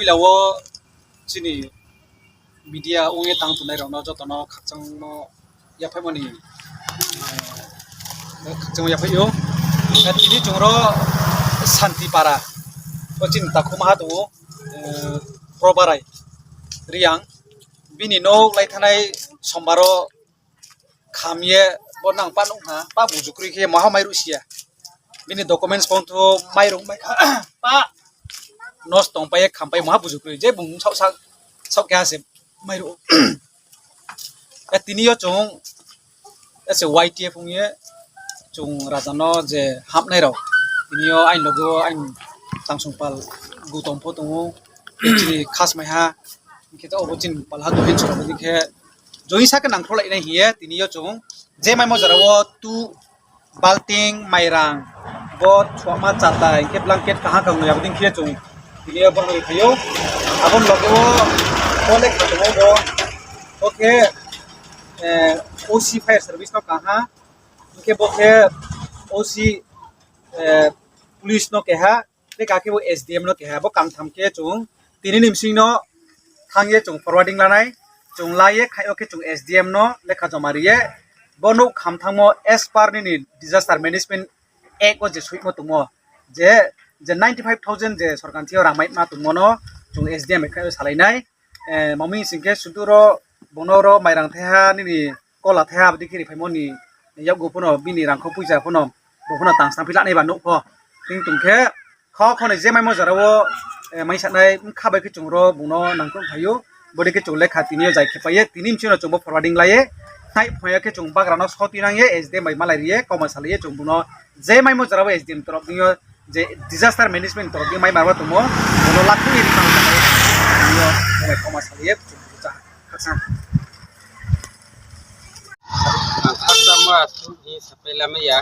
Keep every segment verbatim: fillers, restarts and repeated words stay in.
Pila wo chini media ong ye tang tongnai rao no joto no khakchangmo yaphaihmo ni, eh, khakchangmo yaphai ou. Eh, tini chung ro Santipara, bo chini takhu maha tong ou, eh, Probarai Reang. Bini nouh lai thanai sombar wo kham ye, bo nang pa nuh ha, pa buju kroi khe maha mairuh si ya. Bini documents pho ongthu, mairung mai kha, pa nosto ongpai ye khampai maha buju kroi, je bung saoh sa-, saoh keha se mairuh. Eh, tini yo chung, eh, se Y T F ong ye, chung raja no je hamnai rao. Tini yo aini loge wo aini tangsong pal Gautam pho tong ou, chini khasmai ha, hing khe taoh bo chini pal ha Govind Sor, hing khe joisa khe nangkhrouhlainai hing ye tini yo chung je maimo jora wo tu balting, mairang, bo suama chata, hing khe blanket kaham kangnoi abo dei khe chung tini yo bono riphai ou. Abo ni loge wo bo lekha tong ou bo, bo khe, eh, O C fire service no kang ha, hing khe bo khe O C, eh, police no keha, lekha khe bo S D M no keha, bo kangtham khe chung tini ni bsing no thanng ye chung forwarding lanai, chung la ye khaih yo khe chung S D M no lekha joma ri ye, bo nouh kham thanngmo as per nini Disaster Management Act wo je soihmo tongmo, je, je ninety five thousand je sorkar thing yo rang maima tongmo no chung S D M bai khaih yo salai nai. Eh, mami sing khe sudu ro, bung no ro mairang thaiha, nini kola thaiha, abo dei khe riphaimo ni yakgu pho no, bini rangkho poicha pho no, bung pho no tang snam phi lanai ba nouh pho. Ting tong khe, kho kho ni je maimo jora wo, eh, maisanai bkha bai khe chung ro bung no nangkhruh phai ou, bo dei khe chung lekha tini yo jai khe pai ye, tini bsing no chung bo forwarding lai ye, nai phai ya khe chung bagra no soti nang ye, S D M bai malai ri ye, kauma salai ye chung bung no je maimo jora wo S D M torop dei yo, je disaster management torop dei mai marma tongmo, bung no lakhu ye rikha tini yo, bung bai kauma salai ye, chung bucha khakchang. Ang khakchangmo asuh ni sapai lamai ya.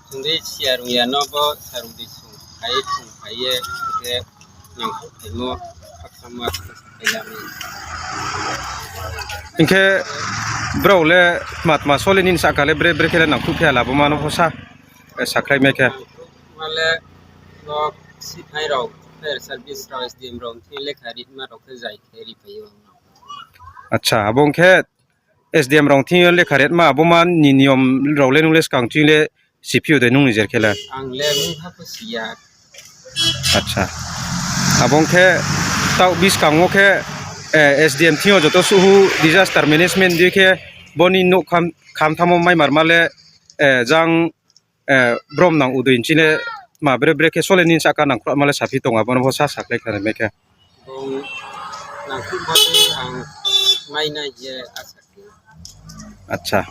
Chung dei siya rung ya no bo sarung di sung phai, sung phai ye, khe nangkhruh phaimo khakchangmo asuh sapai lamai ya. Hing khe brao le tma tma sole nini sahka le bre bre khe le nangkhruh phi ya la bo ma no pho sa, eh, sakhlai mai khe. Ma le bo siphai rao, fire service rao, S D M rao thing lekha ritma rao khe jai khe riphai ou. Acha, abo ong khe S D M rao thing yo lekha ritma, abo ma ni niyom rao le nung le skang ching le siphi ou de nung ni jer khe le? Ang le mungha pho si ya. Acha. Abo ong khe taoh buskang wo khe, eh, S D M thing yo joto suhu disaster management dei khe bo ni nouh kham, kham thanngmo mai marma le, eh, jang, eh, brom nang udoi ching le tma bre bre khe sole nini sahka nangkhruhma le saphi tong, abo no pho sa sakhlai khnari mai khe. Bung nangkhruh ba dei ang mai nai ye asa khe. Acha.